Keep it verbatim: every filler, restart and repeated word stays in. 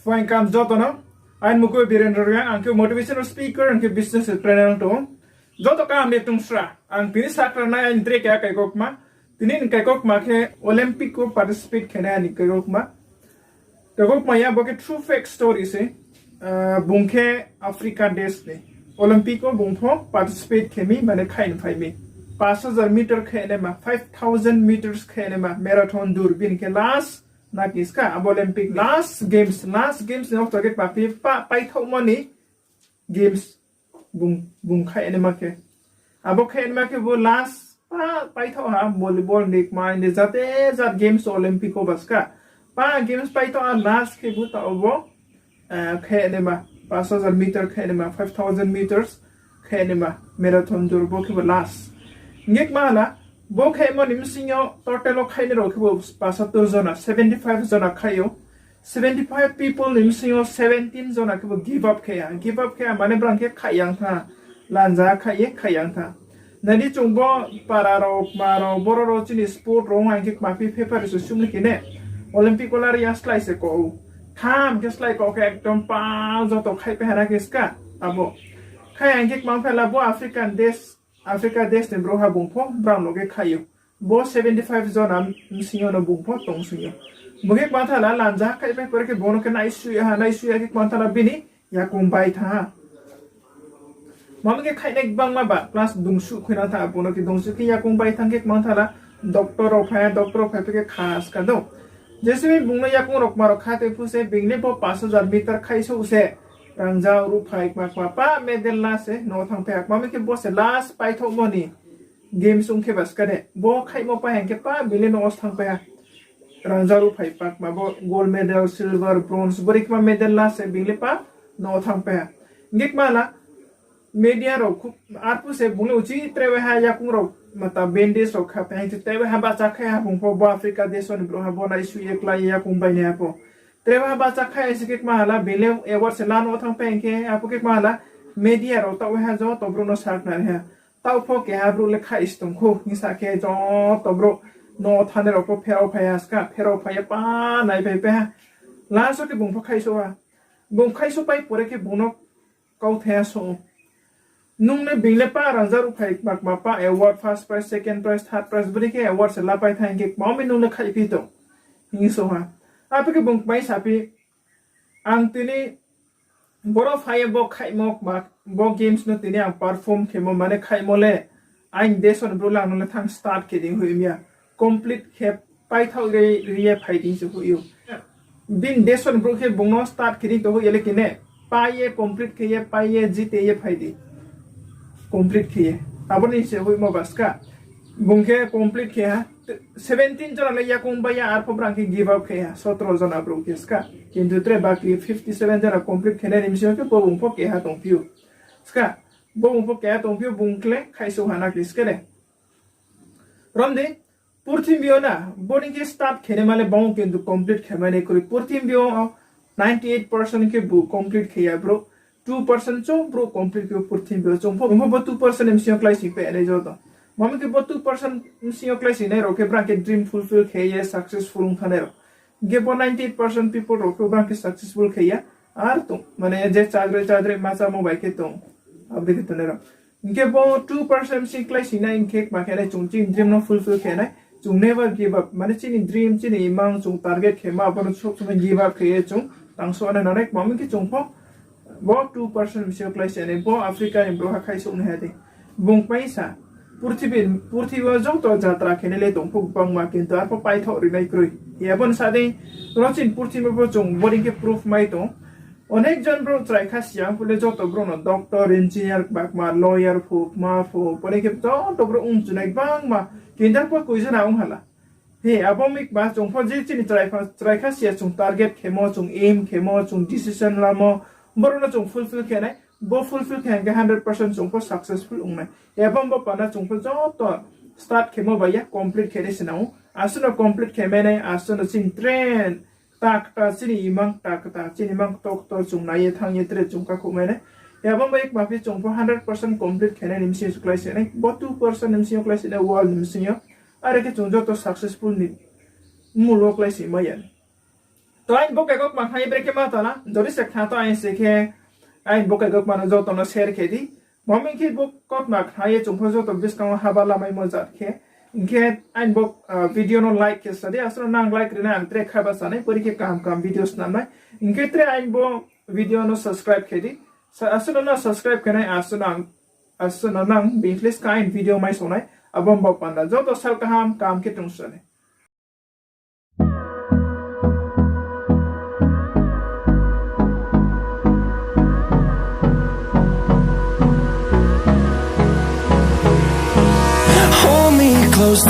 Welcome joto no. Aini mung khe Birendra Reang, ang khe motivational speaker, ang khe business trainer tong. Joto kaham de tong sra. Ang tini sakra nai aini tre keha kaikokma. Tini ni kaikokma khe Olympic wo participate khe nai aini kaikokma. Kaikokma ya bo khe true fact story se. Ah, bung khe Africa desh ni. Olympic wo bung pho participate khe mi, mane khaini phai mi. Pas hajar meter khe naima, five thousand meters khe naima, marathon dur, bini khe last na kiska, abo Olympic last games, last games ni okto khe papi pa paithaohmo ni games bung, bung khainaima khe. Abo khainaima khe bo last pa paithaoh ha, volleyball ni kma ni jate jat games Olympic wo baska. Pa games paithaoh ha last khe bo ta obo, eh, khainaima, pas hajar meter khainaima, five thousand meters khainaima, marathon dur bo khe bo last. Hingkhe kma hala, bo khaimo ni bsing yo total wo khainai rao khe bo pasatur jona, seventy five jona khai ou. Seventy five people ni bsing yo seventeen jona khe bo give up khe ya. Give up khe ya mane brang khe khaiyang tha. Lanja khai ye khaiyang tha. Nai di chung bo para rao, kma rao, boro rao chini sport rao ong hing khe kma phi paper se sumni khe ne. Olympic wo lari ya slái se ko ou. Tham khe slái ko khe ekdom pa joto khai pai ha na khe ska. Abo. Khai hing khe kma phi la bo African desh, Africa desh ni brouhha bung pho brang no khe khai ou. Bo seventy five jona bsing yo no bung pho tong sing ou. Bung khe kma thala lanja khai pai pore khe bung no khe naisui ha, naisui ya khe kma thala bini yakung bai thanng ha. Mami khe khainai gbangma ba, plus dungsuh khuinang tha, bung no khe dungsuh khe yakung bai thanng khe kma thala, doctor rao phai ha, doctor rao phai phi khe kha ska do. Jese mi bung no yakung rao kma rao kha tei phu se, bini le bo pas hajar meter khaisouh se, rangzag ruhphai kma kma pa medal la se no thanng pai ha, mami khe bo se last paithaohmo ni games ong khe ba ska de, bo khaimo pa hing khe pa bini le no thanng pai ha. Rangzag ruhphai pa kma bo gold medal, silver, bronze, bori kma medal la se bini le pa no thanng pai ha. Hingkhe kma la, media rao khu-, arphuh se bung le uchih tre bai ha yakung rao mata bandage rao kha pai hing se tre bai ha bahcha khai ha bung pho bo Africa desh ni brouhha bo naisui ye klái ye yakung bai nai ha pho. Tre bai ha bahcha khai se khe kma hala bini le award se la no thanng pai hing khe arphuh khe kma hala media rao taoh bai ha joto brouh no sakhnari ha. Taoh pho keha brouh le khai se tong khou hing sa khe joto brouh no thanngnai rao pho pherao phai ha ska, pherao phai ye pa naiphai pai ha. Last wo khe bung pho khaisouh ha. Bung khaisouh pai pore khe bung no kauthai ha song ou. Nung le bini le pa rangzag ruhphai kma kma pa award first prize, second prize, third prize, bori khe award se la pai thanng khe kma mi nung le khaiphi tong. Hing song ha. Arphuh khe bung kmai saphi, ang tini boro phai ye bo khaimo kma, bo games no tini ang perform khemo mane khaimo le, aini desh ni brouh le ang no le thanng start khe di hoih mi ya. Complete khe paithaoh ri, ri ye phai di se hoih ou. Bini desh ni brouh khe bung no start khe di tong hoih ya le khe ne, pai ye complete khe ye, pai ye jite ye phai di. Complete khe ye. Abo ni se hoihmo ba ska. Bung khe complete khe ha. Seventeen jona le yakung bai ya, arphuh brang khe give up khe ha, sotro jona brouh khe ska. Kintu tre baki fifty seven jona complete khe nai ni bsing yo khe bo bung pho keha tongphi ou. Ska, bo bung pho keha tongphi ou, bung khle khaisouh ha na khe ska de. Rom di, purthimbi yo na, boni khe start khe naima le bang ou kintu complete khe mai nai kroi. Purthimbi yo ninety eight percent khe bu complete khe ya brouh. Two percent chung brouh complete khe purthimbi yo. Chung pho, bo two percent ni bsing yo klái sing pai nai joto. Mami khe bo two percent bsing yo klái sing nai rao khe brang khe dream fulfill khe ye successful ong thanngnai rao. Hingkhe bo ninety eight percent people rao khe brang khe successful khe ya. Ar tong, mane je chadre chadre ma chámo bai khe tong. Abo dei khe tongnai rao. Hingkhe bo two percent bsing klái sing nai hingkhe kma khe nai chung chini dream no fulfill khe nai. Chung never give up. Mane chini dream, chini imang chung target khe ma, abo no sob somoi give up khe ye chung tangso nai nang nai. Kma mi khe chung pho bo two percent bsing yo klái sing nai. Bo Africa ni brouhha khaisouh nai ha di. Bung kmai sa, purthimbi, purthimbi wo joto jatra khe nai le tong pho gbangma, kintu arphuh paithaoh ri nai kroi. Abo ni sa di, ro chini purthimbi pho chung bori khe proof mai tong. Onek jon brouh chrai kha si ya, arphuh le joto brouh no doctor, engineer, kma kma lawyer pho, kma pho, bori khe joto brouh ong chunai gbangma, kintu arphuh koi jona ong hala. He, abo mi kma chung pho je chini chrai kha, chrai kha si ya chung target khemo, chung aim khemo, chung decision lamo, boro no chung fulfill khe nai, bo fulfill khe hing khe hundred percent chung pho successful ong nai. Abo bo pana chung pho joto start khemo bai ya, complete khe nai se nang ou. Asuh no complete khe mai nai, asuh no chini train, kta kta, chini imang kta kta, chini imang ktor ktor chung nai ye thanng ye tre chung kakhouh mai nai. Abo bai kma phi chung pho hundred percent complete khe nai ni bsing yo klái sing nai, bo two percent ni bsing yo klái sing nai, world ni bsing yo. Are khe chung joto successful ni mul wo klái sing mai ya. To aini bo kaikaukma khna ye brekhe ma tala, jodi se khna tong aini se khe, aini bo kaikaukma no joto no share khe di. Bo hing khe bo kaukma khna ye chung pho joto buskang wo haba lamaimo jat khe. Hing khe aini bo video no like khe sa di, asuh no nang like ri nai, ang tre khaiba sa nai, pori khe kaham kaham video snam nai. Hing khe tre aini bo video no subscribe khe di. Asuh no nang subscribe khe nai, asuh no nang being khle skang aini video mai song nai, abo ni bo panda. Joto sal kaham, kaham khe tong sa nai. Hold me close.